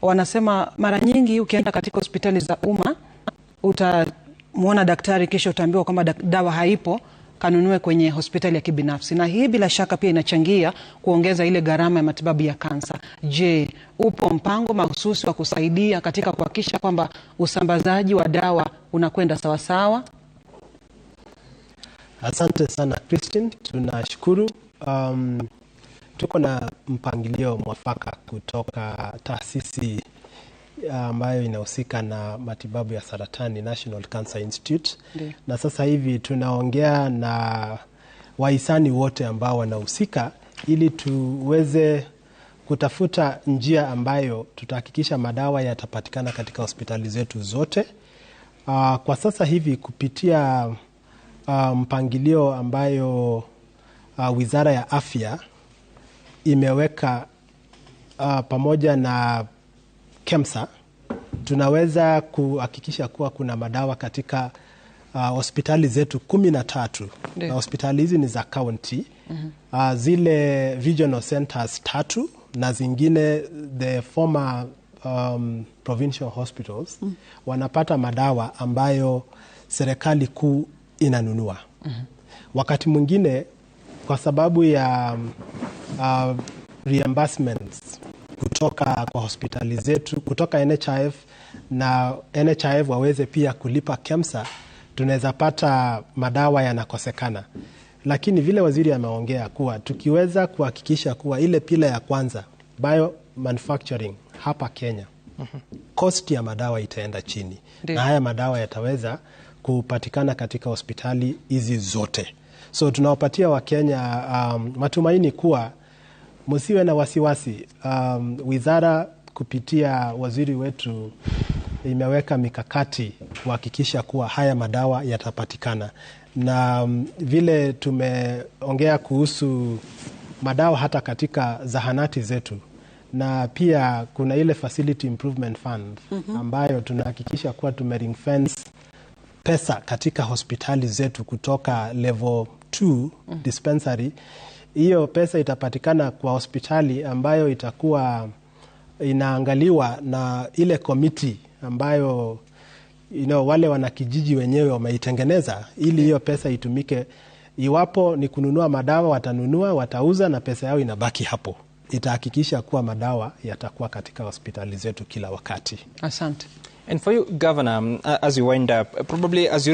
Wanasema mara nyingi ukienda katika hospitali za umma utamwona daktari kisha utaambiwa kwamba dawa haipo, kanunue kwenye hospitali ya kibinafsi, na hii bila shaka pia inachangia kuongeza ile gharama ya matibabu ya kansa. Je, upo mpango mahususi wa kusaidia katika kuhakikisha kwamba usambazaji wa dawa unakwenda sawasawa? Asante sana, Christine, tunashukuru. Tuko na mpangilio mwafaka kutoka taasisi ambayo inahusika na matibabu ya saratani, National Cancer Institute. Na sasa hivi tunaongea na wahisani wote ambao wanahusika ili tuweze kutafuta njia ambayo tutahakikisha madawa yatapatikana katika hospitali zetu zote. Kwa sasa hivi kupitia mpangilio ambayo Wizara ya Afya imeweka pamoja na KEMSA, tunaweza kuhakikisha kuwa kuna madawa katika hospitali zetu 13 na hospitali hizi ni za county, zile regional centers tatu na zingine the former provincial hospitals wanapata madawa ambayo serikali kuu inanunua. Wakati mwingine kwa sababu ya reimbursements kutoka kwa hospitali zetu, kutoka NHIF, na NHIF waweze pia kulipa KEMSA, tunaweza pata madawa yanakosekana. Lakini vile waziri ameongea kuwa tukiweza kuhakikisha kuwa ile pillar ya kwanza, bio manufacturing hapa Kenya, cost ya madawa itaenda chini na haya madawa yataweza kupatikana katika hospitali hizi zote. So tunawapatia Wakenya matumaini kuwa msiwe na wasiwasi. Wizara kupitia waziri wetu imeweka mikakati kuhakikisha kuwa haya madawa yatapatikana, na vile tumeongea kuhusu madawa hata katika zahanati zetu, na pia kuna ile Facility Improvement Fund ambayo tunahakikisha kuwa tume ring fence pesa katika hospitali zetu kutoka level 2 dispensary. Hiyo pesa itapatikana kwa hospitali ambayo itakuwa inaangaliwa na ile committee ambayo wale wanakijiji wenyewe wameitengeneza ili hiyo pesa itumike. Iwapo ni kununua madawa, watanunua, watauza na pesa yao inabaki hapo. Itahakikisha kuwa madawa yatakuwa katika hospitali zetu kila wakati. Asante. And for you, Governor, as you wind up, probably as you